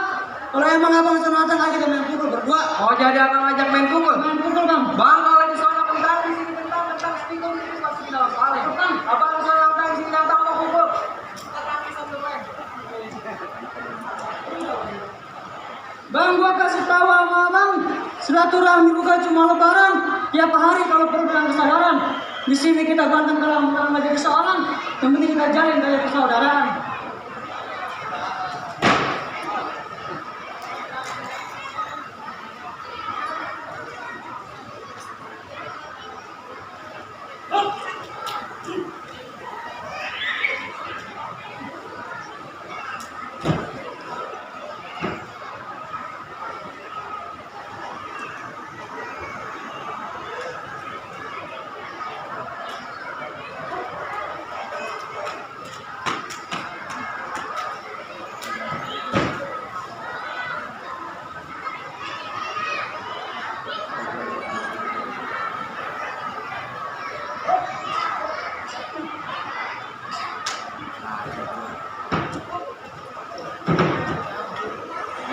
Speaker 2: Kalau emang abang sana datang lagi kita main pukul berdua.
Speaker 7: Oh jadi akan ngajak main pukul?
Speaker 2: Main pukul bang.
Speaker 7: Bang kalau di sana kentang, di sini kentang sepikul itu masih dalam salah.
Speaker 2: Kentang.
Speaker 7: Abang di sana kentang, di sini kentang mau pukul.
Speaker 2: Bang, gua kasih tahu sama abang, silaturahmi bukan cuma lebaran. Tiap hari kalau perlu dengan kesadaran. Di sini kita ganteng kalau nggak jadi seorang. Yang penting kita jalin dari persaudaraan.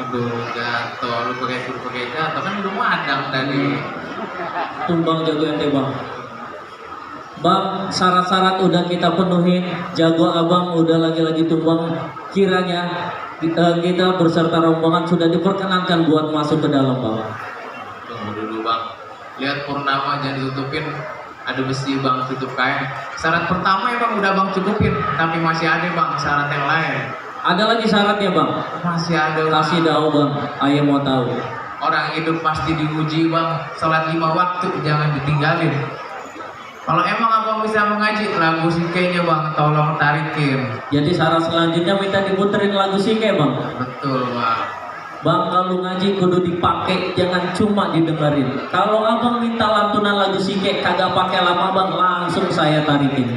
Speaker 7: Aduh jatuh, lu pakai jatuh kan udah madang tadi.
Speaker 3: Tumbang jago ente bang. Bang, syarat-syarat udah kita penuhin, jago abang udah lagi-lagi tumbang. Kiranya kita berserta rombongan sudah diperkenankan buat masuk ke dalam bang.
Speaker 7: Tunggu dulu bang. Lihat purnama jangan ditutupin. Ada besi bang tutup kain. Syarat pertama emang udah bang cukupin, tapi masih ada bang syarat yang lain.
Speaker 3: Ada lagi syaratnya bang?
Speaker 7: Masih ada bang.
Speaker 3: Kasih tahu bang, ayah mau tahu.
Speaker 7: Orang hidup pasti diuji bang. Salat 5 waktu jangan ditinggalin. Kalau emang abang bisa mengaji lagu sikenya bang, tolong tarikin.
Speaker 3: Jadi syarat selanjutnya minta diputerin lagu sike bang.
Speaker 7: Betul bang.
Speaker 3: Bang kalau ngaji kudu dipakai, jangan cuma didengerin. Kalau abang minta lantunan lagu sike kagak pakai lama bang, langsung saya tarikin.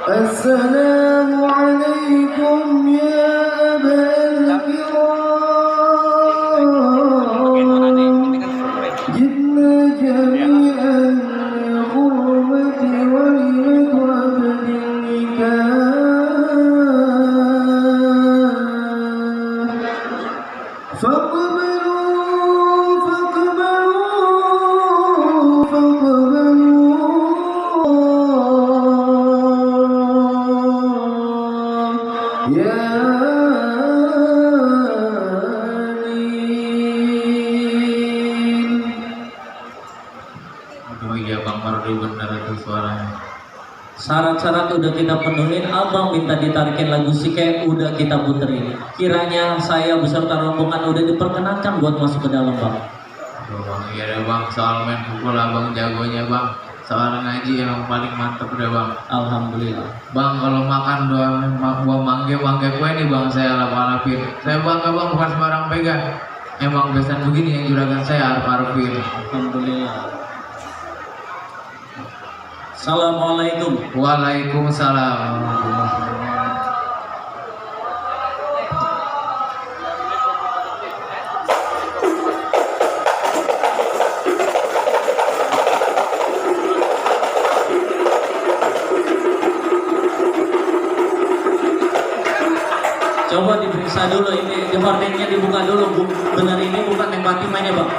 Speaker 8: السلام عليكم يا أبا الكرام جئنا جميعا لحرمة وليمة عبد النكاح
Speaker 7: Oh iya bang, baru bener itu suaranya.
Speaker 3: Syarat-syarat udah kita penuhin, abang minta ditarikin lagu sike udah kita puterin. Kiranya saya beserta rombongan udah diperkenankan buat masuk ke dalam bang.
Speaker 7: Aduh bang, iya deh bang, soal main pukul abang jagonya bang. Soal ngaji emang paling mantep udah bang.
Speaker 3: Alhamdulillah.
Speaker 7: Bang kalau makan buah mangga kue nih bang saya alap-alapin. Saya bangga bang bukan sembarang pegang. Emang besan begini yang juragan saya alap-alapin.
Speaker 3: Alhamdulillah. Assalamualaikum.
Speaker 7: Waalaikumsalam.
Speaker 3: Coba diperiksa dulu ini, hordengnya dibuka dulu. Benar ini bukan yang Fatimahnya bang.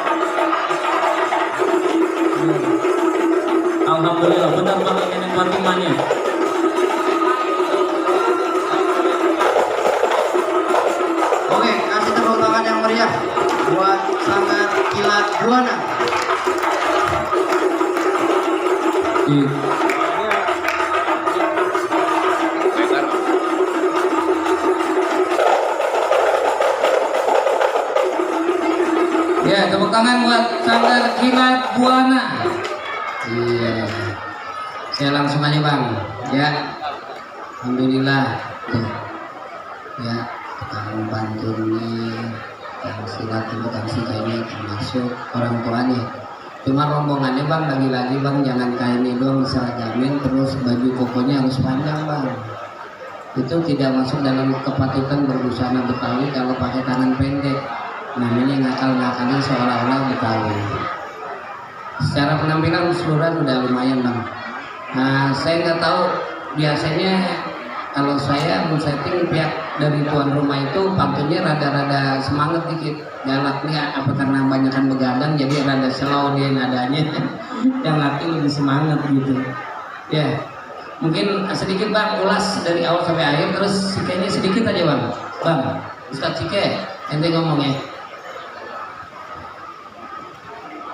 Speaker 3: Alhamdulillah, benar bang ini yang Fatimahnya.
Speaker 5: Oke, kasih tepuk tangan yang meriah buat Sanggar Kilat Buana.
Speaker 3: Iya.
Speaker 1: Ya, tepuk tangan buat Sanggar Kilat Buana. Iya. Saya langsung aja Bang. Ya. Alhamdulillah. Tuh. Ya, tukang bantu nih, tukang silat, tukang sika ini termasuk orang tuanya. Cuma rombongannya Bang, lagi-lagi Bang jangan kayak ini doang seragamin, terus baju kokonya harus panjang Bang. Itu tidak masuk dalam kepatutan berbusana Betawi kalau pakai tangan pendek. Namanya ngakal-ngakalin seolah-olah Betawi. Secara penampilan keseluruhan udah lumayan Bang. Nah, saya nggak tahu biasanya kalau saya men-setting pihak dari tuan rumah itu pantunnya rada-rada semangat dikit. Galaknya apa karena banyakan begadang jadi rada slow dia nadanya. Yang laki lebih semangat gitu. Ya, mungkin sedikit Bang ulas dari awal sampai akhir, terus sikenya sedikit aja Bang. Bang, Ustadz Sike, ente ngomong ya.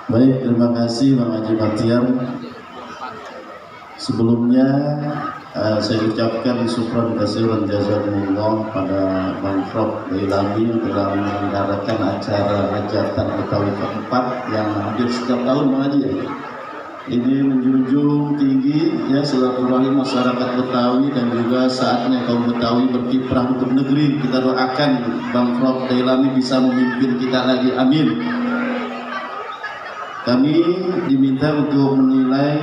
Speaker 9: Baik, terima kasih Bang Haji Batiar. Sebelumnya saya ucapkan syukran kasiran jazakumullah pada Bang Prof Dailami yang telah menyelenggarakan acara hajatan Betawi keempat yang hadir setiap tahun Bang Haji. Ini menjunjung tinggi ya silaturahmi masyarakat Betawi dan juga saatnya kaum Betawi berkiprah untuk negeri. Kita doakan Bang Prof Dailami bisa memimpin kita lagi, amin. Kami diminta untuk menilai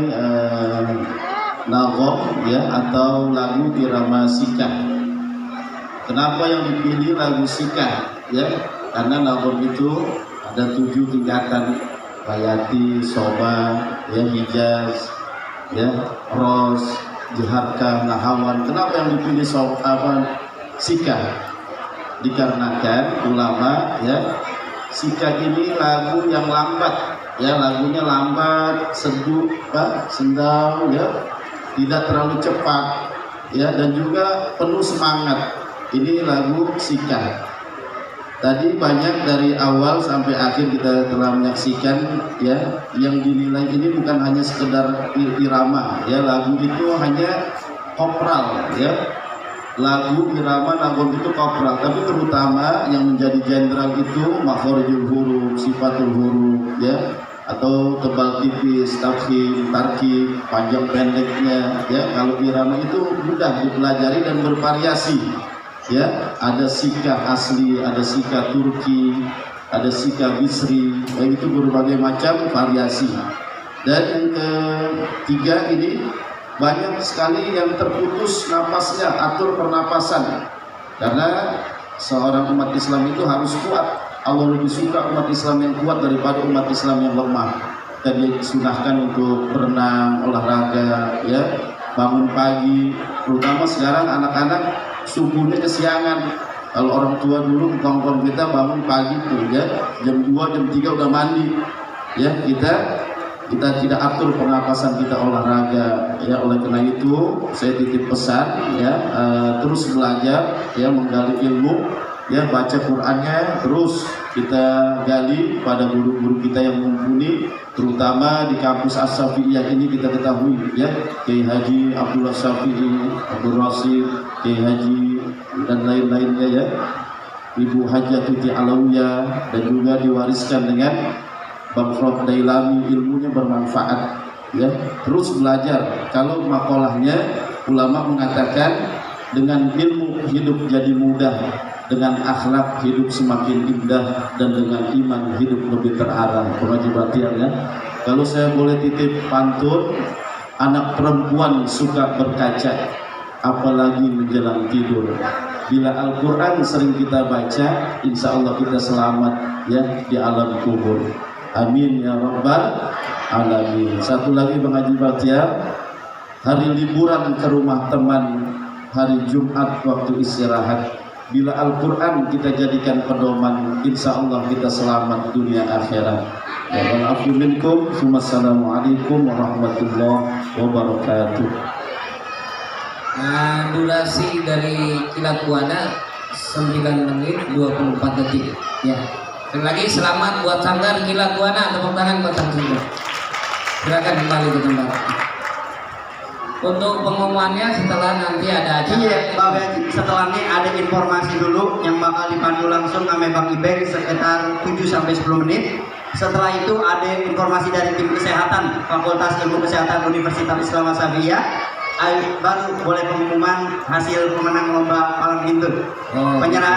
Speaker 9: nagom ya atau lagu irama sika. Kenapa yang dipilih lagu sika? Ya, karena nagom itu ada 7 tingkatan: bayati, soba, ya, hijaz, ya, ros, jiharka, nahawan. Kenapa yang dipilih sika? Dikarenakan ulama ya, sika ini lagu yang lambat. Ya, lagunya lambat, seduh, sendal, ya, tidak terlalu cepat, ya, dan juga penuh semangat. Ini lagu sika. Tadi banyak dari awal sampai akhir kita telah menyaksikan, ya, yang dinilai ini bukan hanya sekedar irama, ya, lagu itu hanya kopral, ya. Lagu irama nagom itu kopral, tapi terutama yang menjadi jenderal itu makhorijul huruf, sifatul huruf, ya, atau tebal tipis, tafkhim, tarkib, panjang pendeknya, ya. Kalau irama itu mudah dipelajari dan bervariasi, ya. Ada sika asli, ada sika Turki, ada sika Bisri, itu berbagai macam variasi. Dan yang ketiga ini banyak sekali yang terputus napasnya, atur pernapasan. Karena seorang umat Islam itu harus kuat. Allah lebih suka umat Islam yang kuat daripada umat Islam yang lemah. Dan dia disunahkan untuk berenang, olahraga, ya, bangun pagi. Terutama sekarang anak-anak subuhnya kesiangan. Kalau orang tua dulu kaum-kaum kita bangun pagi tuh, ya, jam 2, jam 3 udah mandi. Ya, kita tidak atur pernapasan kita olahraga, ya. Oleh karena itu saya titip pesan, ya, terus belajar, ya, menggali ilmu, ya, baca Qur'annya terus kita gali pada guru-guru kita yang mumpuni, terutama di kampus As-Syafi'iyah ini. Kita ketahui, ya, Kiai Haji Abdullah Syafi'i, Abdul Rasid, Kiai Haji dan lain-lainnya, ya, Ibu Hajah Tuti Alawiyah, dan juga diwariskan dengan Bang Prof Dailami, ilmunya bermanfaat, ya. Terus belajar. Kalau makolahnya ulama mengatakan dengan ilmu hidup jadi mudah, dengan akhlak hidup semakin indah, dan dengan iman hidup lebih terarah. Kewajiban, ya. Kalau saya boleh titip pantun, anak perempuan suka berkaca, apalagi menjelang tidur. Bila Al-Quran sering kita baca, insya Allah kita selamat, ya, di alam kubur. Amin ya rabbal alamin. Satu lagi Bang Haji Batiar, hari liburan ke rumah teman, hari Jumat waktu istirahat. Bila Al-Quran kita jadikan pedoman, insya Allah kita selamat dunia akhirat. Wa'alaikum minkum. Wassalamualaikum warahmatullahi wabarakatuh.
Speaker 1: Nah, durasi dari Kilat Buana 9 menit 24 detik, ya. Dan lagi selamat buat Sanggar Kilat Buana, tepuk tangan buat Sanggar. Silakan kembali ke tempat. Untuk pengumumannya setelah nanti ada acara.
Speaker 5: Iya, Pak Haji, setelah ini ada informasi dulu yang bakal dipandu langsung sama Bang Ibeng sekitar 7-10 menit. Setelah itu ada informasi dari tim kesehatan Fakultas Ilmu Kesehatan Universitas Islam Asabiyah. Baru boleh pengumuman hasil pemenang lomba palang pintu. Penyerahan